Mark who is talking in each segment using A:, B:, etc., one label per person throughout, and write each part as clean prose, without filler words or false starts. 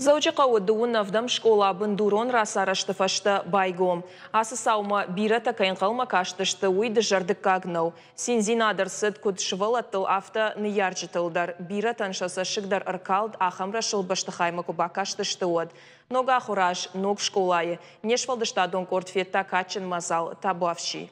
A: Дзӕуджыхъӕуы дыууын ӕвдӕм скъола бындурон рацарӕзты фӕстӕ байгом. Ацы цаумӕ бирӕтӕ кӕй ӕнхъӕлмӕ кастысты, уый дызӕрдыггаг нӕу. Циндзинад ӕрцыд куыд сывӕллӕттыл, афтӕ ныййарджытыл дӕр. Бирӕтӕн сӕ цӕссыг дӕр ӕркалд, ахӕм рӕсугъд бӕстыхаймӕ куы бакастысты, уӕд. Ног ахуыр аз ног скъолайы. Не сфӕлдыстадон къорд федта кадджын мадзал Табуафси.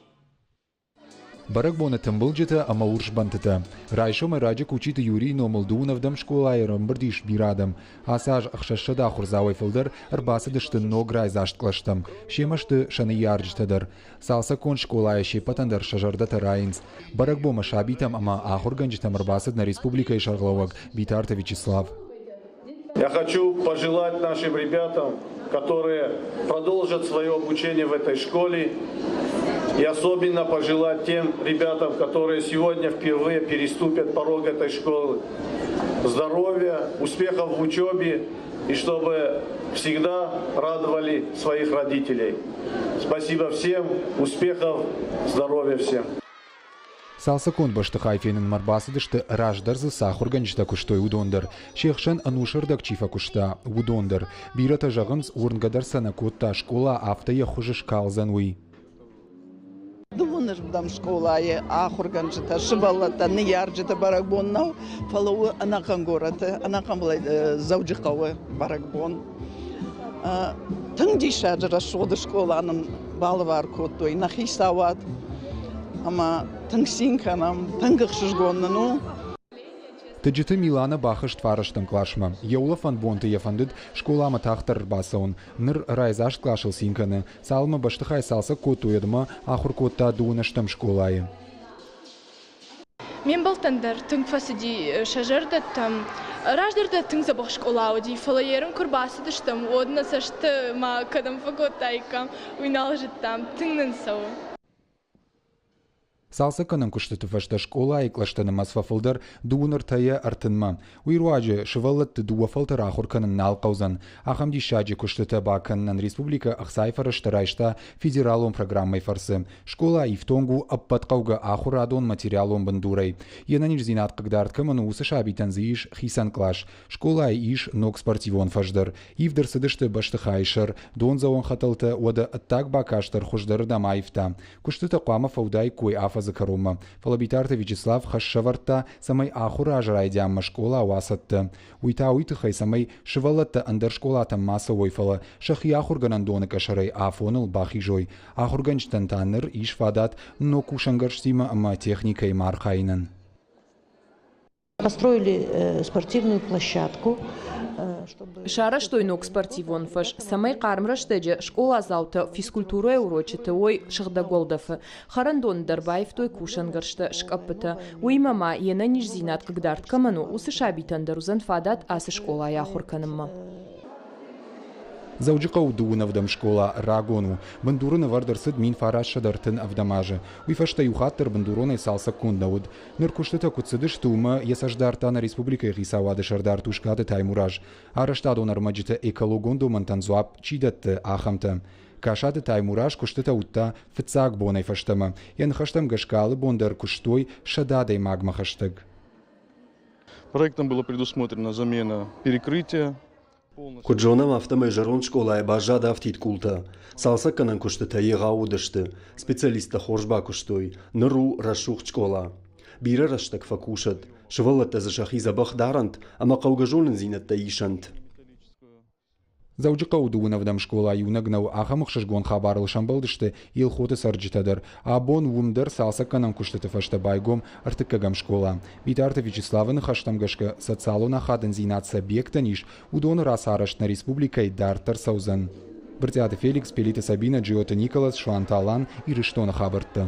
B: Бӕрӕгбоны тымбылджытӕ ӕмӕ урс бантытӕ. Райсомӕй раджы Кучиты Юрийы номыл дыууын ӕвдӕм скъолайы ӕрӕмбырд ис бирӕ адӕм. Ацы аз 600 ахуырдзауӕй фылдӕр ӕрбацыдысты ног райдзаст кълӕстӕм. Семӕ сты сӕ ныййарджытӕ дӕр. Цалцӕггонд скъолайӕ се ппӕтӕн дӕр сӕ зӕрдӕтӕ райынц. Бӕрӕгбонмӕ сабитӕм ӕмӕ ахуыргӕнджытӕм ӕрбацыд нӕ республикӕйы сӕргълӕууӕг Битарты Вячеслав.
C: Я хочу пожелать нашим ребятам, которые продолжат свое обучение в этой школе, и особенно пожелать тем ребятам, которые сегодня впервые переступят порог этой школы, здоровья, успехов в учебе и чтобы всегда радовали своих родителей. Спасибо всем, успехов, здоровья всем.
B: Цалцӕггонд бӕстыхай фенынмӕ ӕрбацыдысты, раздӕр дзы цы ахуыргӕнджытӕ куыстой, уыдон дӕр, се хсӕн ӕнусырдӕг чи фӕкуыста, уыдон дӕр. Бирӕтӕ зӕгъынц, уырнгӕ дӕр сӕ нӕ кодта, скъола афтӕ йӕ хуыз скалдзӕн, уый.
D: Дыууынырдӕм скъолайы ахуыргӕнджытӕ, сывӕллӕттӕ, ныййарджыты бӕрӕгбон нӕу, фӕлӕ у ӕнӕхъӕн горӕты, ӕнӕхъӕн Дзӕуджыхъӕуы бӕрӕгбон. Тынг диссаджы рӕсугъд скъола нын балӕвар кодтой нӕ хицауад ӕмӕ тынг цин кӕнӕм, тынг ӕхсызгон нын у.
B: Тыджыты Милана бахызт фарӕстӕм къласмӕ. Йӕ улӕфӕн бонты йӕ фӕндыд скъоламӕ тагъддӕр ӕрбацӕуын. Ныр райдзаст къласыл цин кӕны. Цалынмӕ бӕстыхай цалцӕг кодтой, уӕдмӕ ахуыр кодта дыууынӕстӕм скъолайы.
E: Ме мбӕлттӕн дӕр тынг фӕцыди сӕ зӕрдӕтӕм. Раздӕр дӕр тынг дзӕбӕх скъола уыди, фӕлӕ ерын куы рбацыдыстӕм, уӕд нӕ цӕсты ма кӕдӕм фӕкодтаиккам, уый нал зыдтам. Тынг нын цӕуы.
B: Цалцӕггӕнӕн куыстыты фӕстӕ скъолайы кълӕсты нымӕц фӕфылдӕр дыууын ӕртӕйӕ ӕртынмӕ. Уый руаджы сывӕллӕтты дыууӕ фӕлтӕр ахуыр кӕнын нал хъӕудзӕн. Ахӕм диссаджы куыстытӕ бакӕнынӕн республикӕ ӕхцайы фӕрӕзтӕ райста федералон программӕйы фӕрцы. Скъола ифтонг у ӕппӕт хъӕугӕ ахуырадон материалон бындурӕй. Йе нӕниздзинад хъыгдард кӕмӕн у, уыцы сабитӕн дзы ис хицӕн кълас. Скъолайы ис ног спортивон фӕз дӕр. Ивд ӕрцыдысты бӕстыхайы сӕр, дондзӕуӕн хӕтӕлтӕ, уӕдӕ ӕддаг бакаст дӕр хуыздӕрырдӕм аивта. Куыстытӕ хъуамӕ фӕудаиккой афӕдзы кӕронмӕ. Фӕлӕ Битарты Вячеслав хӕс сӕвӕрдта, цӕмӕй ахуыры азы райдианмӕ скъола уа цӕттӕ. Уый та уый тыххӕй, цӕмӕй сывӕллӕттӕ ӕндӕр скъолатӕм ма цӕуой, фӕлӕ сӕхи ахуыргӕнӕндоны къӕсӕрӕй афоныл бахизой. Ахуыргӕнджытӕн та ныр ис фадат ног кусӕнгӕрзтимӕ ӕмӕ техникӕимӕ архайынӕн.
F: Построили спортивную площадку.
G: Сарӕзтой ног спортивон фӕз, цӕмӕй хъарм рӕстӕджы скъоладзаутӕ физкультурӕйы урочыты уой сыгъдӕг уӕлдӕфы. Хӕрӕндоны дӕр баивтой кусӕнгӕрзтӕ, скъӕппытӕ. Уыимӕ ма йе нӕниздзинад хъыгдард кӕмӕн у, уыцы сабитӕн дӕр уыдзӕн фадат ацы скъолайы ахуыр кӕнынмӕ.
B: Дзӕуджыхъӕуы дыууын ӕвдӕм скъола рагон у. Бындуры нывӕрд ӕрцыд 1937 азы. Уый фӕстӕ иу хатт дӕр бындуронӕй цалцӕггонд нӕ уыд. Ныр куыстытӕ куыд цыдысты, уымӕ йӕ цӕст дардта нӕ республикӕйы хицауады сӕрдар Тускъаты Таймураз. Арӕзтадон ӕрмӕджыты экологон домӕнтӕн дзуапп чи дӕтты, ахӕмтӕ. Касаты Таймураз куыстытӕ уыдта фыццаг бонӕй фӕстӕмӕ. Йӕ ныхӕстӕм гӕсгӕ алы бон дӕр куыстой 100 адӕймагмӕ хӕстӕг.
H: Проектом было предусмотрена замена перекрытия.
I: Куыд зонӕм, афтӕмӕй зӕронд скъолайы баззад афтид къултӕ. Цалцӕггӕнӕн куыстытӕ егъау уыдысты, специалисттӕ хорз бакуыстой, ныр у рӕсугъд скъола. Бирӕ рӕстӕг фӕкусӕд, сывӕллӕттӕ дзы сӕхи дзӕбӕх дарӕнт ӕмӕ хъӕугӕ зонындзинӕдтӕ исӕнт.
B: Дзӕуджыхъӕуы дыууын ӕвдӕм скъола иунӕг нӕу, ахӕм ӕхсызгон хабарыл сӕмбӕлдысты Елхоты цӕрджытӕ дӕр. Абон уым дӕр цалцӕггӕнӕн куыстыты фӕстӕ байгом ӕртыккӕгӕм скъола. Битарты Вячеславы ныхӕстӕм гӕсгӕ, социалон ахадындзинад цы объекттӕн ис, уыдоны рацарӕзт нӕ республикӕйы дарддӕр цӕудзӕн. Брытъиаты Феликс, Пелиты Сабинӕ, Джиоты Николас, Суанты Алан, Ирыстоны хабӕрттӕ.